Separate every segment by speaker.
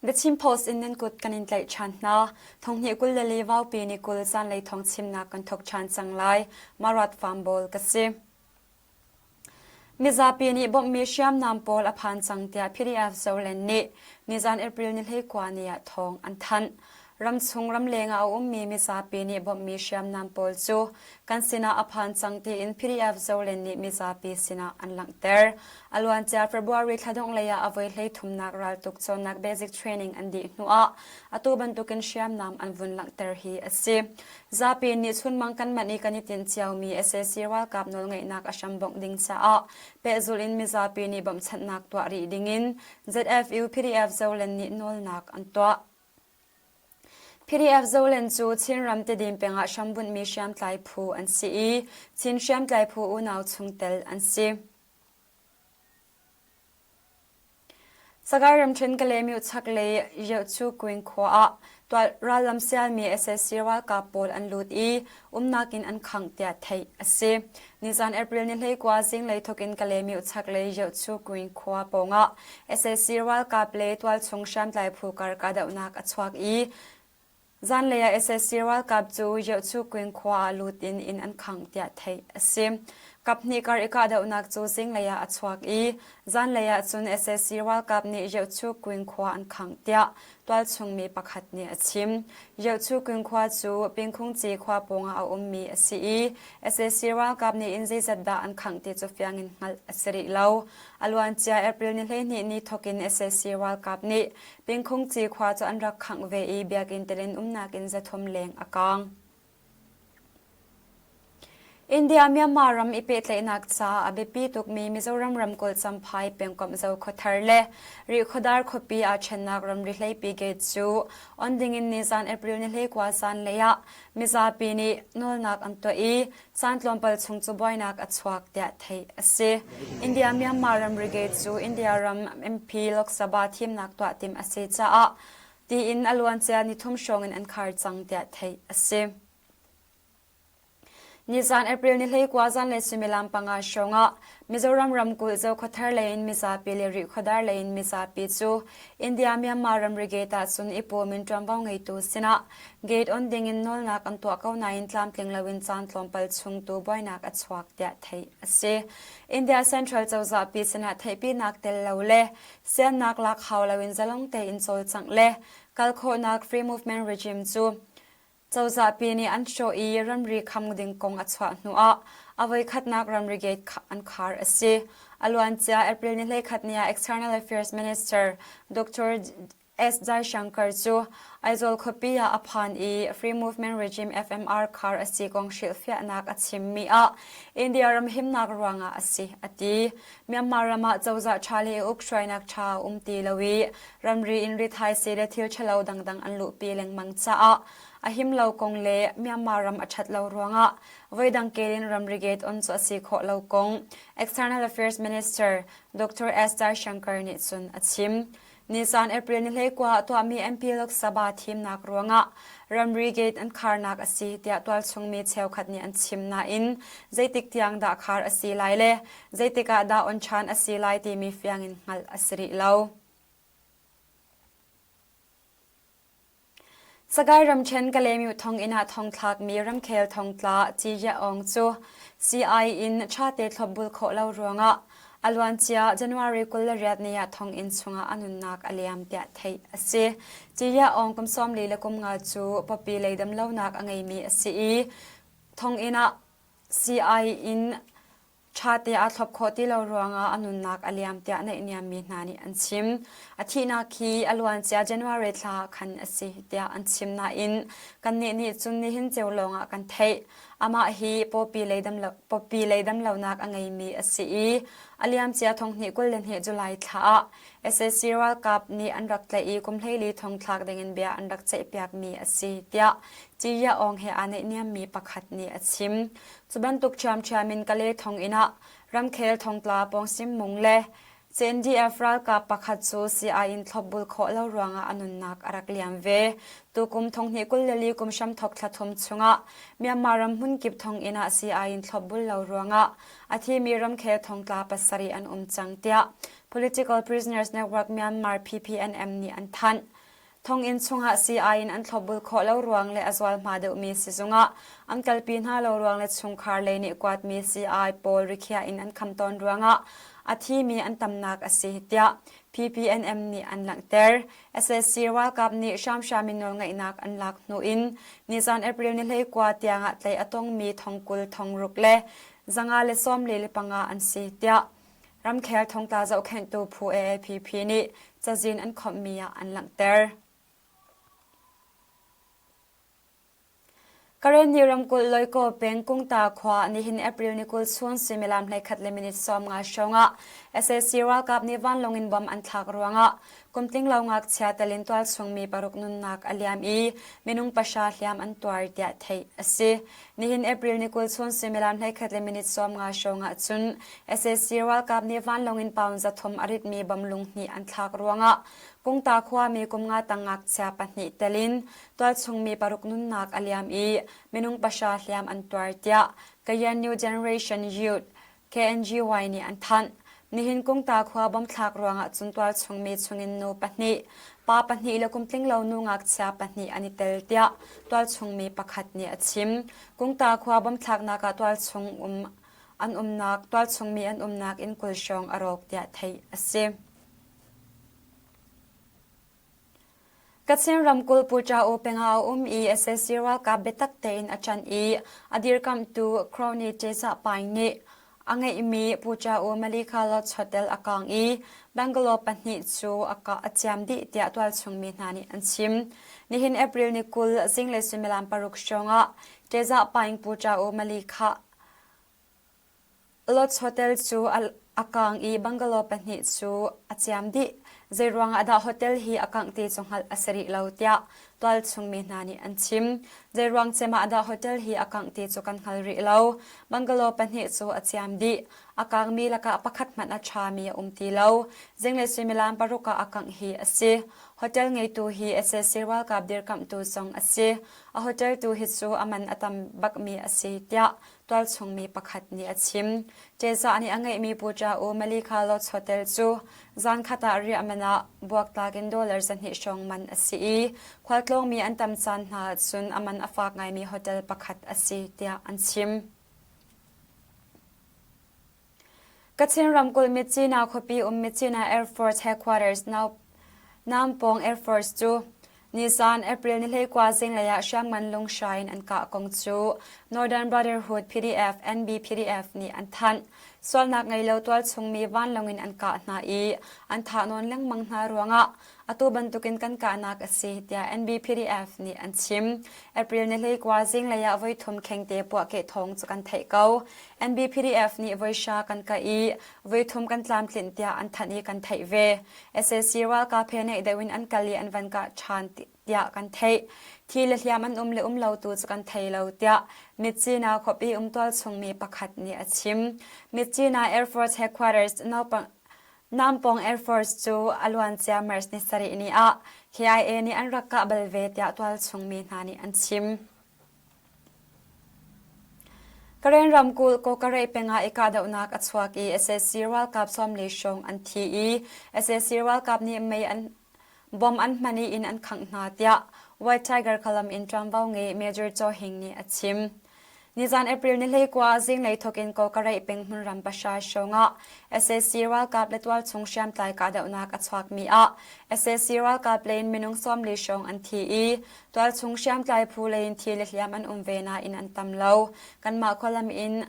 Speaker 1: The Chin Post in nan kut kan in tlaih ṭhan hna. Thonghnih 24 vaupi ni 20 zanlei thawng chimnak kan thawk ṭhan cang lai. Marat Farm ka si. Mizapi nih bawmhmi hriamnam pawl a phan cang tiah PDF Zoland nih nizan April ni 19 ni ah thawng an thanh. Ramchung ramleng ah a ummi mizapi nih bawmhmi hriamnam pawl cu kan sinah a phan cang tiin PDF Zoland nih mizapi sinah an langhter. A luancia February thla dongh lei ah a voi hleithumnak raltuk cawnnak basic training an dih hnuah atu bantukin hriamnam an vun langhter hi a si. Zapi nih chunmang kan manh i kan i tinh ciomi sac ralkap nawlngeihnak a hrambongh ding caah pehzulh in mizapi nih bawmhchanhnak tuah rih dingin ZFU PDF Zoland nih nawlnak an tuah. PDF Zoland cu Chinram Tedim peng ah hrambunhmi hriamtlai phu an si i Chin hriamtlai phu unau chungtel an si. Sagaing ramṭhen Kalaymyo chaklei Yohchukwin khua ah rallam sialmi sac ralkap pawl an lut i umnak in an khangh tiah theih a si. Nizan April ni 19 zinglei thawk in Kalaymyo chaklei Yohchukwin khua pawngah sac ralkap le tualchung hriamtlai phu kar kahdohnak a chuak i Zanlei ah sac ralkap cu Yohchukwin khua ah lut in inn an khangh tiah theih a si. Kaphnih kar i kahdohnak cu zinglei ah a chuak i zanlei ah cun sac ralkap nih Yohchukwin khua an khangh tiah tualchung mi pakhat nih a chim. Yohchukwin khua cu Pingkhungci khua pawngah a ummi a si i sac ralkap nih inn zeizat dah an khangh ti cu fiang in hngalh a si rih lo. A luancia April ni 12 ni thawk in sac ralkap nih Pingkhungci khua cu an rak khangh ve i biakinn telin umnak in zathum leng a kaang. India Myanmar ram i pehtlaihnak caah a biapi tukmi Mizoram ramkulh Champhai pengkomh Zokhawthar le Rihkhawdar khuapi aa ṭhennak ramri hleipi gate cu on dingin nizan April ni 19 zanlei ah mizapi nih nawlnak an tuah i Caan tlawmpal chung cu buainak a chuak tiah theih a si. India-Myanmar ramri gate cu India ram MP Lok Sabha thimnak tuah timh a si caah tiin a luancia nithum hrawng in an khar cang tiah theih a si. Nizan April ni 19 zanlei suimilam panga hrawng ah Mizoram ramkulh Zokhawthar lei in mizapi le Rihkhawdar lei in mizapi cu India-Myanmar ramri gate ah cun i pum in ṭuanvo ngeitu sinah gate on ding in nawlnak an tuah ko nain tlamtling loin caan tlawmpal chung tu buainak a chuak tiah theih a si. India Central cozah pi sinah theihpinak tel lo le siannak lak hau loin zalong tein cawlcangh le kal khawhnak free movement regime cu Cozahpi nih an hrawh i ramri kham ding kong a chuah hnuah a voikhatnak ramri gate an khar a si. A luancia April ni 11 ni ah External Affairs Minister Dr. S. Jaishankar cu Aizawl khuapi ah a phan i Free Movement Regime FMR khar a si kong hrilhfiahnak a chimmi ah India ram himnak ruangah a si, a ti. Myanmar ram ah cozah ṭha le ukhruainak ṭha a um ti lo i ramri in rithaisii le thil ṭhalo dangdang an luhpi lengmang caah a him lo kong le Myanmar ram a ṭhat lo ruangah voidang kel in ramri gate on cu a si khawh lo kong External Affairs Minister Dr. S. Jaishankar nih cun a chim. Nisan April ni 19 ah tuahmi MP Lok Sabha thimnak ruangah ramri gate an kharnak a si tiah tualchung mi cheukhat nih an chim nain zeitik tiang dah khar a si lai le zeitik ah dah on ṭhan a si lai timi fiang in hngalh a si rih lo. Sagaing ramṭhen Kalaymyo thonginn ah thongthlakmi ramkhel thongtla Ci Ye Aung cu sii in ṭhate thlopbul khawh lo ruangah a luancia January 28 ni ah thonginn chungah a nunnak a liam tiah theih a si. Ci Ye Aung kum 43 cu pawpi lei damlonak a ngeimi a si i thonginn ah sii in Ṭhate aa thlop khawh ti lo ruangah a nunnak a liam tiah naihniammi hna nih an chim. A thihnak hi a luancia January thla ah khan a si tiah an chim nain kannih nih cun nihin ceu lawngah kan theih. Amah hi pawpi lei damlo, pawpi lei damlonak a ngeimi a si i a liamcia thonghnih 22 July thla ah sac ralkap nih an rak tlaih i kum 14 thong thlak dingin bia an rak ceihpiakmi a si tiah Ciya Aung he aa naihniammi pakhat nih a chim. Cu bantuk ṭhiamṭhiam in Kale thonginn ah ramkhel thongtla Pawng Sim Mung le. CNDF ralkap pakhat cu sii in thlopbul khawh lo ruangah a nunnak a rak liam ve. Tukum thonghnih 24 kum hramthok thla thum chungah Myanmar ram hmunkip thonginn ah sii in thlopbul lo ruangah a thimi ramkhel thongtla pasarih an um cang tiah Political Prisoners Network Myanmar PPNM nih an thanh. Thonginn chungah sii in an thlopbul khawh lo ruang le a zualhma deuhmi sizung ah an kalpi hna lo ruang le chungkhar lei nih kuatmi sii pawl rikhiah in an kham tawn ruangah a thimi an tamnak a si tiah PPNM nih an langhter. SSC ralkap nih hramhram in nawlngeihnak an lak hnu in nizan April ni 19 tiangah tlaih a tongmi thongkul thongruk le 145 an si tiah Ramkhel thongtla zohkhenhtu phu AAPP nih cazin an khawmhmi ah an langhter. Karenni ramkulh Loikaw peng Kungta khua nihin April ni 20 chun suimilam 11 le minute 50 hrawngah sac ralkap nih vanlawng in bom an thlak ruangah kumtling lo ngakchia telin tualchung mi paruk nunnak a liam i minung pahra hliam an tuar tiah theih a si. Nihin April ni 20 chun suimilam 11 le minute 50 hrawngah cun sac ralkap nih vanlawng in pound 300 a ritmi bom lung hnih an thlak ruangah Kungta khuami kum nga tang ngakchia pahnih telin tualchung mi paruk nunnak a liam i minung pahra hliam an tuar tiah Kayan New Generation Youth KNGY nih an thanh. Nihin Kungta khua bomthlak ruangah cun tualchung mi chungin nu pahnih, pa pahnih le kumtling lo nu ngakchia pahnih an i tel tiah tualchung mi pakhat nih a chim. Kungta khua bomthlaknak ah tualchung um an umnak tualchung mi an umnak inn 20 hrawng a rawk tiah theih a si. Kachin ramkulh Puṭa-u peng ah a um i sac ralkap biatak tein a ṭanh i a dirkamhtu Crony Ṭezah Paing nih a ngeihmi Puṭa-u Malika Lodge Hotel a kaang i bungalow pahnih cu a ciam dih tiah tualchung mi hna nih an chim. Nihin April ni 20 zinglei suimilam paruk hrawng ah Ṭezah Paing Puṭa-u Malika Lodge Hotel cu a kaang i bungalow pahnih cu a ciam dih. Zeiruang ah dah hotel hi a kangh ti cu hngalh a si rih lo tiah tualchung mi hna nih an chim. Zeiruang cem ah dah hotel hi a kangh ti cu kan hngal rih lo. Bungalow pahnih cu a ciam dih. A kaangmi lakah pakhat hmanh a ṭhami a um ti lo. Zinglei suimilam paruk ah a kangh hi a si. Hotel ngeitu hi sac ralkap dirkamhtu zong a si. A hotel tu hi cu a man a tam bakmi a si tiah tualchung mi pakhat nih a chim. Ṭezah nih a ngeihmi Puja U Malika Lodge Hotel cu zankhat ah riah man ah buaktlak in dollar 200 hrawng man a si i khualtlawngmi an tam caan hna ahcun a man a fak ngaimi hotel pakhat a si tiah an chim. Kachin ramkulh Myitkyina khuapi um Myitkyina Air Force Headquarters Nampawng Air Force cu nizan April ni 19 zinglei ah hriamngan lunghrai in an kah kong cu Northern Brotherhood PDF NBPDF nih an thanh. Sualnak ngei lo tualchung mi vanlawng in an kah hna i an thahnawn lengmang hna ruangah Atu bantukin kan kahnak a si tiah NBPDF nih an chim. April ni 19 zinglei ah voithum khengte puahkeh thawng cu kan theih ko. NBPDF nih voihra kan kah i voithum kan tlamtlinh tiah an thanh i kan theih ve. Sac ralkap he naih deuh in an kal i an van kah ṭhan tiah kan theih. Thi le hliam an um le um lo tu cu kan thei lo tiah Myitkyina khuapi um tualchungmi pakhat nih a chim. Myitkyina Air Force Headquarters Nampawng Air Force cu a luancia March ni sarih ni ah KIA nih an rak kah bal ve tiah tualchung mi hna nih an chim. Karen ramkulh Kawkareh peng ah i kahdohnak a chuak i sac ralkap 40 hrawng an thi i sac ralkap nih mei an Bom an hman i inn an khangh hna tiah White Tiger Column in ṭuanvo ngei Major Chaw Hing nih a chim. Nizan April ni 19 zinglei thawk in Kawkareih peng hmunram pahra hrawng ah sac ralkap le tualchung hriamtlai kahdohnak a chuakmi ah sac ralkap lei in minung 40 hrawng an thi i tualchung hriamtlai phu lei in thi le hliam an um ve nain an tam lo. Kanmah khualam in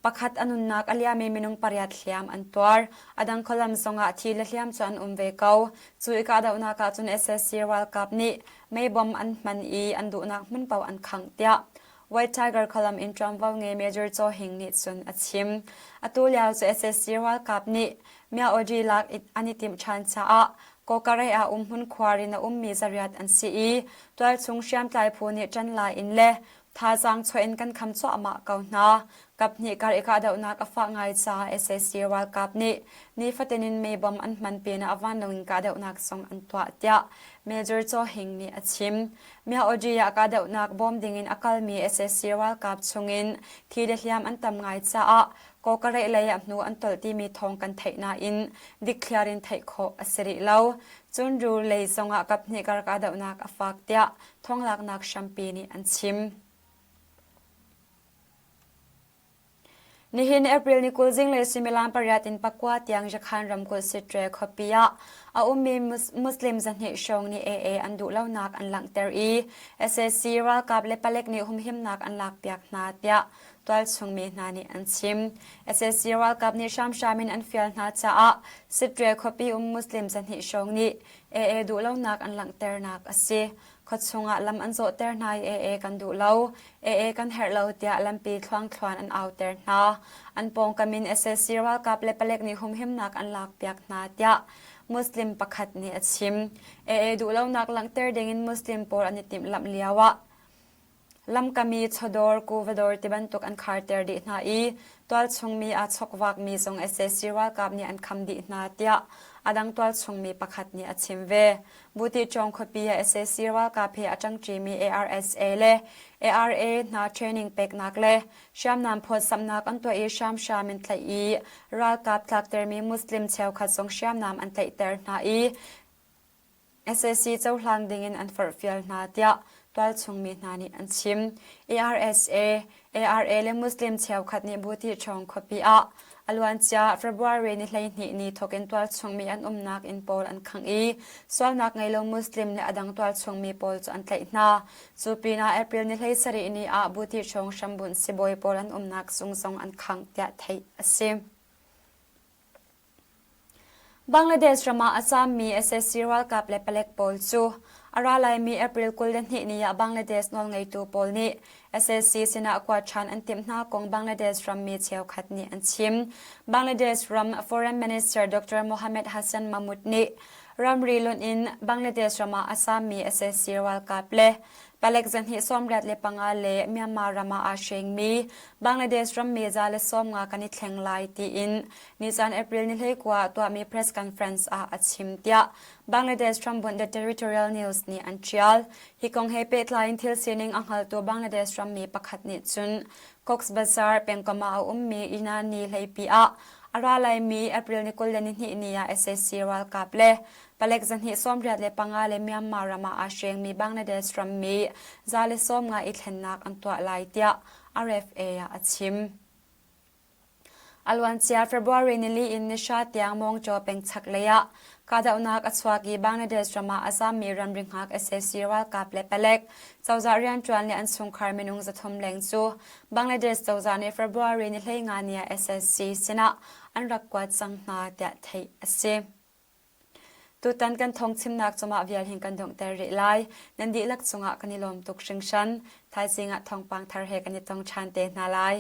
Speaker 1: Pakhat a nunnak a liam i minung pariat hliam an tuar. A dang khualam zongah thi le hliam cu an um ve ko. Cu i kahdohnak ah cun sac ralkap nih meibom an hman i an duhnak hmun paoh an khangh tiah White Tiger khualam in ṭuanvo ngei Major Chaw Hing nih cun a chim. Atu lio cu sac ralkap nih Myaoji lak an i timh ṭhan caah Kawkareh ah umhmun khuar in a ummi zariat an si i tualchung hriamtlai phu nih ṭan la in le. Thazaang chuah in kan kham cuahmah ko hna. Kaphnih kar i kahdohnak a fah ngai caah sac ralkap nih nifatin in mei bom an hman pinah vanlawng in kahdohnak zong an tuah tiah Major Chaw Hing nih a chim. Myaoji ah kahdohnak bawm dingin a kalmi sac ralkap chungin thi le hliam an tam ngai caah Kawkareh lei ah hnu an tolh timi thawng kan theih nain dikthliar in theih khawh a si rih lo. Cun rul lei zongah kaphnih kar kahdohnak a fak tiah thawnglaknak hrampi nih an chim. Nihin April ni 20 zinglei suimilam pariat in pakua tiang Jakhan ramkulh Sitre khuapi ah a ummi Muslim 200 hrawng nih AA an duhlonak an langhter i sac ralkap le palek nih humhimnak an lakpiak hna tiah tualchung mi hna nih an chim. Sac ralkap nih hramhram in an fial hna caah Sitre khuapi um Muslim 200 hrawng nih AA duhlonak an langhternak a si. Khuachung ah lam an zawhter hna i AA kan duh lo, AA kan herh lo tiah lampi thluangthluan an auter hna. An pawngkam in sac ralkap le palek nih humhimnak an lakpiak hna tiah Muslim pakhat nih a chim. AA duhlonak langhter dingin Muslim pawl an i timhlamh lioah Lamkam i chawdawr, kuvadawr tibantuk an kharter dih hna i tualchung mi aa chokvakmi zong sac ralkap nih an kham dih hna tiah a dang tualchung mi pakhat nih a chim ve. Butiṭawng khuapi ah sac ralkap he a ṭangṭimi ARSA le ARA hna training peknak le hriamnam phawtsamhnak an tuah i hramhram in tlaih i ralkap tlaktermi Muslim cheukhat zong hriamnam an tlaihter hna i Sac cohlan dingin an forhfial hna tiah tualchung mi hna nih an chim. ARSA, ARA le Muslim cheukhat nih Buti ṭhawng khuapi ah a luancia February ni 12 ni thawkin tualchung mi an umnak inn pawl an khangh i sualnak ngei lo Muslim le a dang tualchung mi pawl cu an tlaih hna. Cu pinah April ni 17 ni ah Buti ṭhawng hrambunh sibawi pawl an umnak zung zong an khangh tiah theih a si. Bangladesh ram ah a caammi sac ralkap le palek pawl cu a ra laimi April 22 ni ah Bangladesh nawlngeitu pawl nih sac sinah kuat ṭhan an timh hna kong Bangladesh rammi cheukhat nih an chim. Bangladesh ram Foreign Minister Dr. Mohammed Hassan Mahmud nih ramri lonh in Bangladesh ram ah a caammi sac ralkap le Palek zahnih 85 le Myanmar ram ah aa hrengmi Bangladesh rammi 150 kan i thleng lai tiin nizan April ni 19 ah tuahmi press conference ah a chim tiah Bangladesh rambunh The Territorial News nih an ṭial. Hi kong he pehtlai in thil sining a hngaltu Bangladesh rammi pakhat nih cun Cox's Bazar pengkomh ah a ummi Inani hleipi ah a ra laimi April ni 22 ni ah sac ralkap le Palek 285 le Myanmar ram ah aa hrengmi Bangladesh rammi 150 i thlennak an tuah lai tiah RFA ah a chim. A luancia February nili in nihra tiang Mawngcaw peng chaklei ah kahdohnak a chuak i Bangladesh ram ah a zammi ramri hngak sac ralkap le palek cozah rianṭuan le an chungkhar minung 300 leng cu Bangladesh cozah nih February ni 15 ni ah sac sinah an rak kuat cang hna tiah theih a si. Tutan kan thawngchimnak cu mah vial hin kan donghter rih lai. Nan dihlak cungah kan i lawm tuk hringhran. Thaizing ah thawngpang thar he kan i tong ṭhan te hna lai.